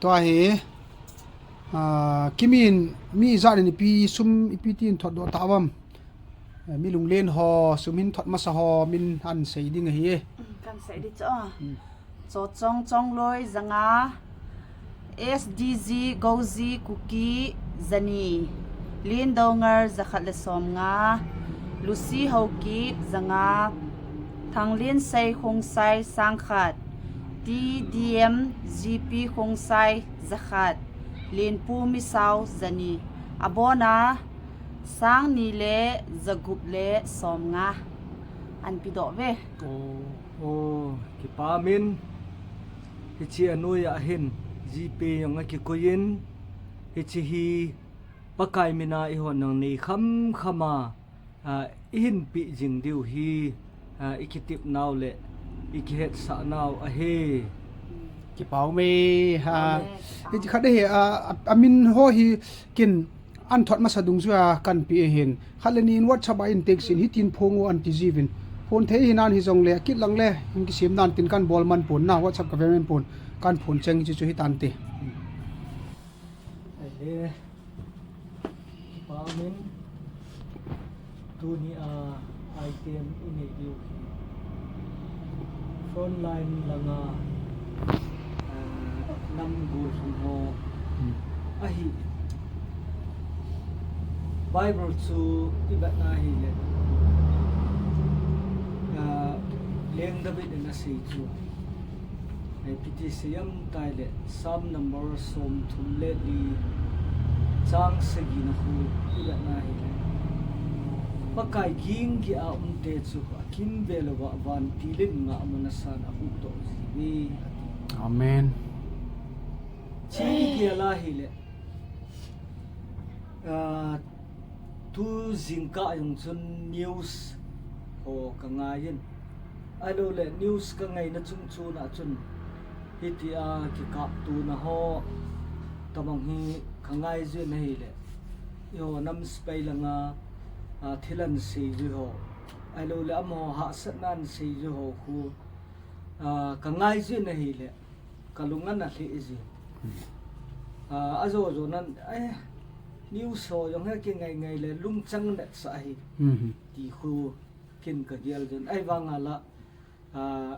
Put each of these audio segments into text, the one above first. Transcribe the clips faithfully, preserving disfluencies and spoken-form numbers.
Tua hi, ah, Kimin mi ijat in ipi sum ipi tin thot doh tauvam. Eh, mi lunglen ho, sum hin thot masa ho min ahin sei ding ahi. Kan sei ding chu. Hmm. Chochong Chongloi janga, S D G Goji Kuki jani, Lin Dongar jakhat le somnga, Lucy Haokip janga, Thanglinsei Khongsai sangkhat, T D M G P Khongsai jakhat, Linpu Misao jani, abona sangni le jagup le somnga. Anpi doh ve. Oh. Oh, kipa min. Hiche anoiya hin G P jong akikoi in, hiche hi Pakai mina ihon nang nei khamkham a, ah, ihin pe jing diu hi, ah, ikitep nau le ikihetsah nau ahi. Kipa ume, ha. Amen. Hiche khat ahi, ah, a, amin ho hi kin an thot masa dungjuia kan pe ahin. Khat le ni in WhatsApp a in text in hitin phone u anti jiuvin. Phone thei hinan hijongle, akit lang le, hung kisem nan tin kan bol man pon na, WhatsApp ka ve man pon, kan phone cheng hiche chu hitante. Ahi. Kipa min. Tunia item inei diu hi frontline langa, ah, nam gollhang ho, hmm, ahi. Bible chu ivet na hile, ah, Leng David in asei chu, eh, ipi ti seiyem tile, Psalm number somthum le li, chang sagi na khu ivet na hile, Pakai ging geiya umte chu akimvel uva vantil in ngahmun asan ahuhdoh jiuve, ati. Amen. Hiche igel a hile, ah, tu jingkah jong chun news ho ka ngai in, ahilou le news ka ngaina chung chun a chun hitia kikaptona ho tabang hi ka ngai jin ahile, eiho nam sepai langa, ah, thil ahin seiju ho, ahilou le amaho hahsatna ahin seiju ho khu, ah, ka ngai jin ahile, ka lung ana lheh jin. Hmm. Ah, ajo jo nan, eh, news ho jong hi kingai ngai le lungchang netsah ahi. Hmm. Ti khu kin ka gel jin. Ahivanga la, ah,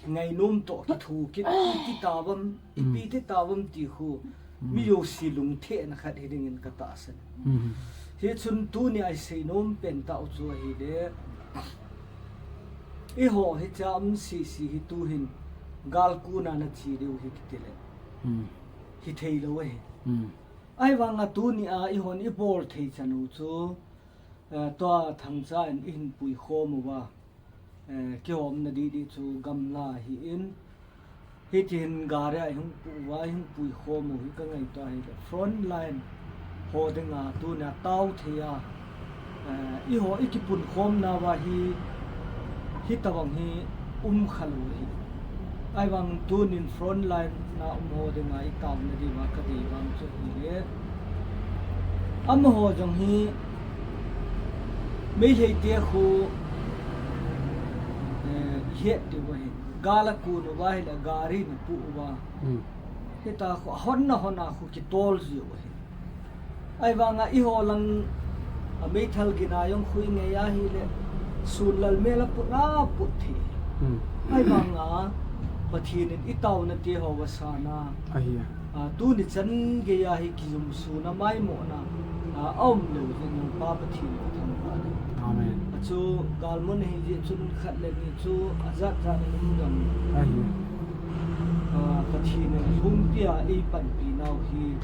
ngainom toh kitho kit, ipi ti tauvam, ipi ti tauvam ti khu, hmm, mi jouse lungthim na khat hi dingin ka tahsan. Hmm. Hichun tunia isei nom pen tah u chu ahile, eiho hitia um sisi hi tuhin gal kona na che diu hi kiti le, hmm, hithei lou ahi. Hmm. Ahivanga tunia eihon ibol thei chan u chu, eh, tua Thangcha in eihin pui khom uva, eh, kihomna didi chu gamla ahin, hitihin gari a ihung pu uva, ihung pui khom u hi ka ngaito ahile, frontline ho dinga tunia tao thei a, eh, eiho ikipun khom nauva hi, hitabang hi um khalou ahi. Ahivang tunin frontline a um ho dinga itaona diuva ka dei vang chu ahile, amaho jong hi Meitei te khu, eh, ihet diu ahi. Gal akon uva ahile gari ana pu uva. Hmm. Hitia khu ahonna honna khu kitol jiu ahi. Ahivanga eiho lang a meithal gin a jong khu ingai ahile, sun lal mel a put a put thei. Hmm. Ahivanga Pathen in itaona te ho asana. Ahi a. Ah, tuni chan geiya hi kijumsuna maimona, ah, aum lou jeh in Pa Pathen ka thangvah e. Amen. Achu galmun ahi jeh chun khat le ni chu ajat jat in um jong. Ahi. Ah, Pathen in lhumpi a eipanpi nau hi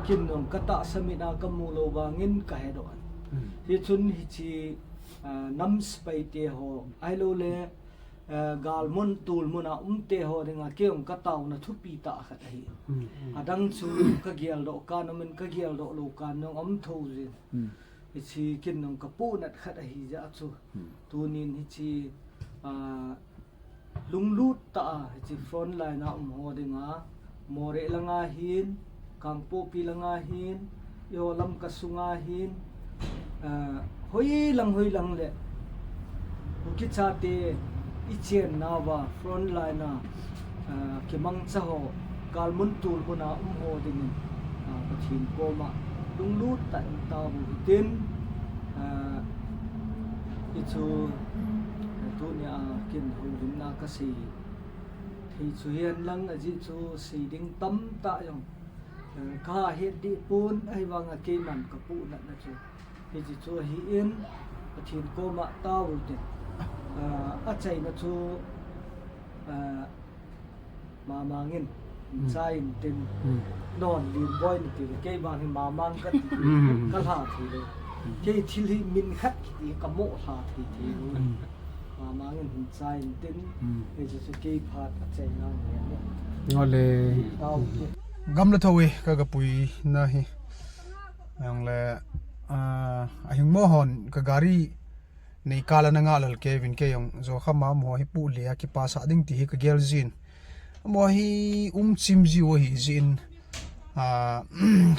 kin jong ka tahsa mit a ka mu lou vangin ka hedoh e. Hmm. Hichun hiche, ah, nam sepai te ho, ahilou le, eh, galmun, tulmun a umte ho dinga kei jong ka taona thupi tah khat ahi. Hmm, hmm. Adang chu ka geldoh kan um in ka geldoh lou kan jong um tho jin. Hmm. Hiche kin jong ka puhnat khat ahi jeh a chu. Hmm. Tunin hiche, ah, lunglut tah a, hiche frontline a um ho dinga, Moreh langa hin, Kangpokpi langa hin, eiho Lamka sunga hin, ah, hoilang hoilang le Kuki chate ichennauva frontline a, ah, kimangcha ho, Kalmun tulmun a um ho dingin, a, Pathen koma lunglut tah in tao u hitin, a, hichu, a, tunia kin houlimna kasei thei chu hihen lang ajeh chu sei ding tamtah jong, a, kahet deh pon ahivanga keiman kapuhnatna chu hiche chu ahin, Pathen koma tao u hitin, a, achaina chu, a, Mamang in, mm, chai intin, mm, non Limboi nati le, kei vang hi Mamang kati, mm, kalha thei lou. Kei thil hi min khat kiti kamoh lha thei thei lou. Mm. Mamang in hin chai intin, mm, hiche chu kei phat achaina ngen e. Ngole. Tao ke. Gamla thou e, ka, kapuina hi. Jongle, a, ahing mo hon, ka gari, Nei kal a na ngah lal kei uvin kei jong jo kha ma mo hi pu le a kipa sah ding ti hi ka gel jin. Mo hi um chim jiu ahi jin. A,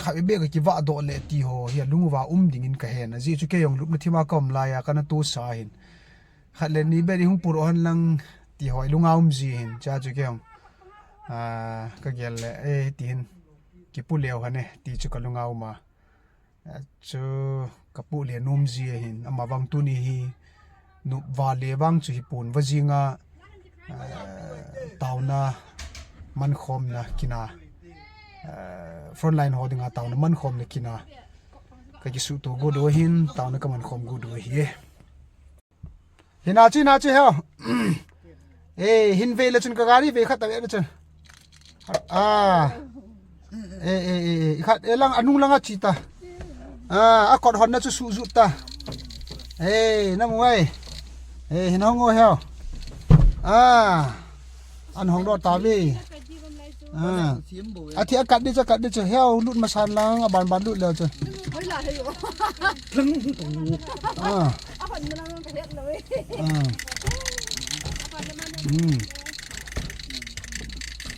khat be ka kivah doh le ti ho hi a lung uva um dingin ka hen. Ajeh chu kei jong lupna thima ka um lai a ka na tosa hin. Khat le ni be ding hung puro han lang ti ho i lunga um ji hin. Cha chu kei jong, a, ka gel le, e, ti hin. Kipu leu han e, ti chu ka lunga um a. Chu kapu le nom ji ahin, ama vang tuni hi nop va le vang chu hi pon va jinga, eh, taona mankhomna kina, eh, frontline ho dinga taona mankhomna kina. Ka kisuto got u ahin, taona ka mankhom got u ahi e. Hina chu, hina chu heo. Eh, hin ve le chun ka gari ve khat ta ve le chun. Ah. Eh, eh, eh, eh, khat, eh, lang, anung lang a chi ta. Ah, a kot hon na chu su ju ta. Eh, na mu ai. Eh, hina hong o heo. Ah. An hong do ta ve. Ah. A thi a kat di chu, kat di chu. Heo lut masan lang, a ban ban lut leo chu. Hoi la heo. Lang tu. Ah. A ban na lang ka het lo e. Ah. Hmm.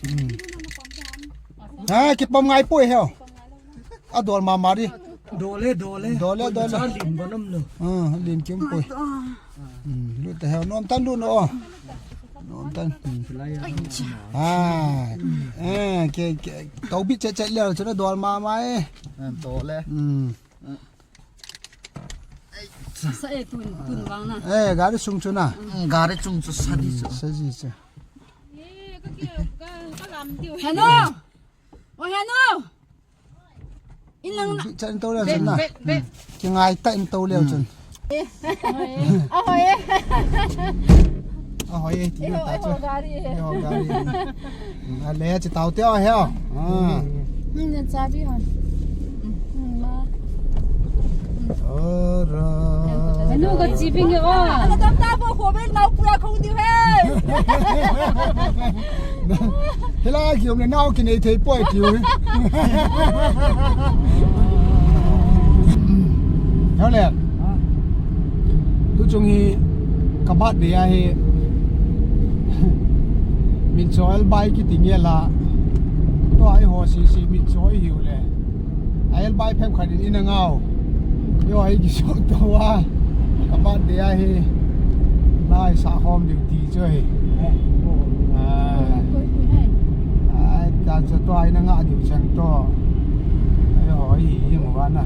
Hmm. Ha, kipom ngai poi heo. A dol mama di. Dole, dole. Dole, dole. Sa lim ba nom lo. Ah, lim kim poi. Hmm, lut ta heo. Nom tan lut no. Nom tan. Hmm. Ah. Eh, ke, ke. Tau bi che che le chu dol mama e. Dole. Hmm. Sa e tun, tun vang na. Eh, gari sung chu na. Mm, gari chung chu sa di chu. Sa di chu. Heno! O Heno! In lang na. Bi chan to le chun na. Ki ngai ta in to le chun. A hoi e. A hoi e, ti ta chu. A hoi e. A le chi tau te a heo. Ah. Hmm, yan sabi hon. Hmm, ma. Ora. Ano ka chibing e o. Ano tam ta bo ko bel nau pura ko di he. Hela ki om le nau ki nei thei poi ki. Heo le. Tu chung hi ka birthday ahi. Min cho el bai ki ting e la. To ai ho si si min cho hi u le. Ai el bai phem khat in a ngau. Yo ai ki so to wa. Ka birthday ahi. Lai sa hom diu ti cho hi. Ah. Ai ta cho to ai na nga diu chang to. Ai ho hi hi mo wa na.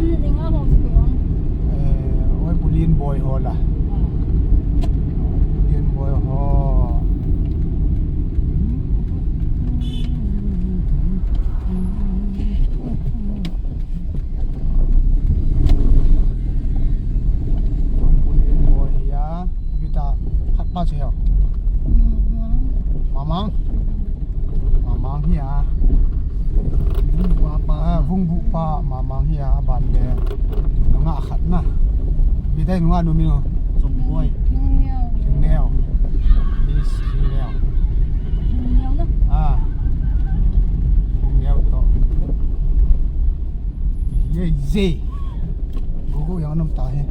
Eh, oi, Bulin boy ho la. Bulin boy ho. Oi, Bulin boy ya. Vita khat pa chu heo. Mamang. Mamang hi a. Vungbu pa, Vungbu pa, Mamang hi a, ban le. Nunga khat na. Bi dai nunga nu mi no. Chung Boi. Chung Neo. Chung Neo. Miss Chung Neo. Chung Neo na. Ah. Chung Neo to. Ye, ye. Go, go, yang nam ta he.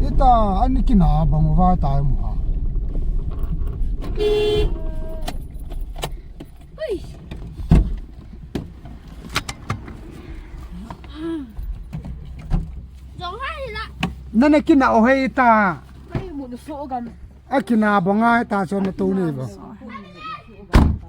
Ita, ani kina bang uva tai mu ha. Ui. Jong hai la. Nana kina o hai ta. Ai, mu nu so gam. A kina bang ai ta cho na tu ni bo. Mu nu so gam ta.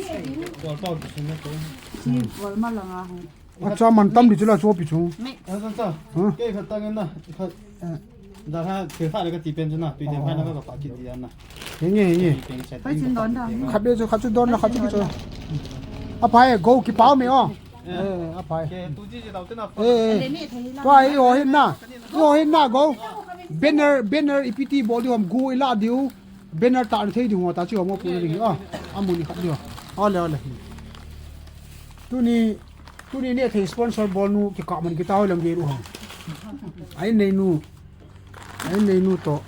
Kual pau tu sin na ko. Si kual ma langa hung. Acha man tam di chula chopi chu. Mix. Acha cha. Huh? Kei khat tang na. Khat. Eh. Dah ha, thil khat le ka ti pen chu na, tui thil khat na ka, ka pa kit dia na. Henge, henge. Ti pen chat. Hoi chin don da. Khat be chu, khat chu don la, khat chu ki chu. A pai, go ki pau me o. Eh, a pai. Ke tu ji ji dau te na. Eh, eh. Tua i ho hin na. I ho hin na go. Banner, banner ipi ti bol diu ham, go i la diu. Banner ta thei diu ta chu mo pu na ding. Ah, amun khat diu. Ole, ole. Tuni, tuni ne thei sponsor bol nu ki ka man ki ta ho lam ge ru ha. Ai nei nu. Ai nei nu to.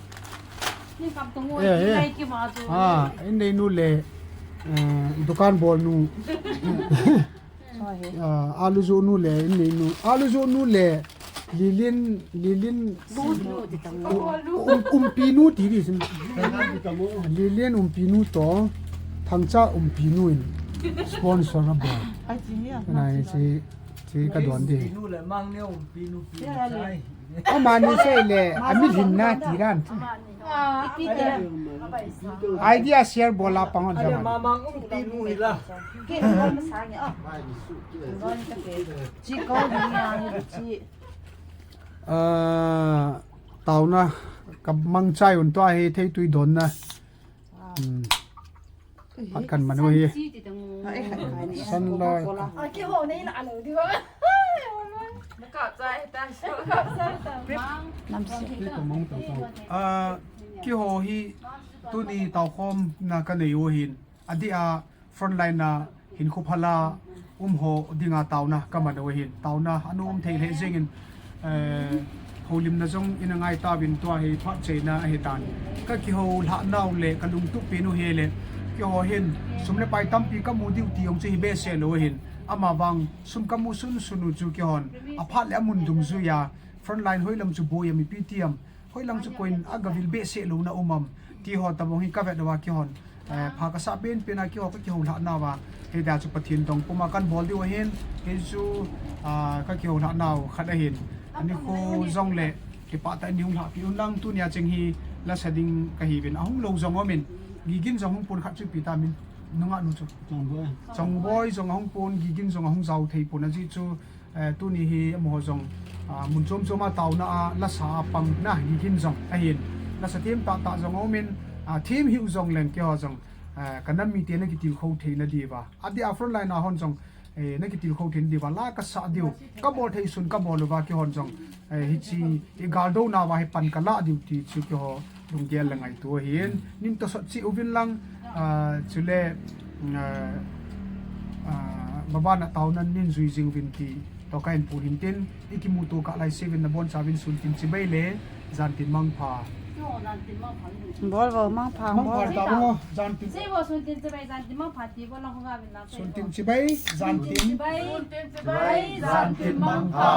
Ni kap tung Eh, eh. Ki ma chu. Ah, ai nei nu le, eh, dukan bol nu. Ah, alu ju nu le, ai nei nu. Alu ju nu le, Lilin, Lilin, um, umpi nu ti di sin. Lilin umpi nu to, Thangcha umpi nu in sponsor a bol. Ai, chi ni a. Nai chi, chi ka don di. Umpi nu le, mang ne umpi nu pi chai. Amani sei le, ami lhin na ti ran. Idea share bol a pang on. Ale, jamani. Mamang umpi nu hi la. Chi ko ni a hi chi. Ah, taona ka mang chai un tua hi thei tui don na. Hmm. Phat kan man u hi. San loi. A, kiho nei la lo di ba. Na kap chai ta. Nam si. Ah, kiho hi tuni tao khom na ka nei u hin. Adeh a frontline a hin khu phala um ho dinga taona ka man u hin. Taona anu um thei le jeng in, eh, holimna jong ina ngai tauvin tua hi phat cheina ahi tan. Ka kiho lha nau le ka lungtup pen u hi le, kiho hin sum le pai tampi ka mu diu ti jong chu hi behseh lou hin. Ama vang sum ka mu sun sun u chu kihon a phat le a mun dungjuia frontline hoilam chu boi am ipi ti am, hoilam chu koin a gavil behseh louna um am ti ho tabang hi ka vet uva kihon. Eh, pha ka sa pen pen a kiho ka kiho lha nauva. Hei da chu Pathen dong puma kan bol diu ahin. Hei chu, ah, ka kiho lha nau khat ahin. Ani khu jong le kipah tah in hung lha pi un lang tunia cheng hi la sa ding ka hi vin. Ahung lou jong um in. Gigin jong hung pun khat chu pi ta min. Nunga nu chu. Chongboi. Chongboi jong ahung pun, Gigin jong ahung jao thei pun aji chu. Eh, tuni hi amaho jong, ah, mun chom chom a taona a lasa a pang na Gigin jong ahin. Lasa them tah tah jong aumin, ah, them hiu jong leng kiho jong, eh, ka nam mite na kitilkhou theina diuva. Adeh a frontline a hon jong, eh, na kitilkhou theina diuva. La ka sa diu, ka bol thei sun ka bol uva kihon jong, eh, hichi i galdo nauva hi pan ka la diu ti chu kiho. Lunggel le ngaito ahin, nin tosot cheh uvin lang, ah, chule, ah, ah, maban a taona nin jui jing uvin ti toh ka hin pun hin tin, i kimuto kah lai seuvin na boncha uvin sun tin chibai le, jan tin mangpha. Bol vo mangpha, mangpha bol. Ta bol, jan tin. Sei vo sun tin chibai, jan tin mangpha ti bol lang ho ga vin lang. Sun tin chibai, jan tin. Chibai, chibai, jan tin mangpha.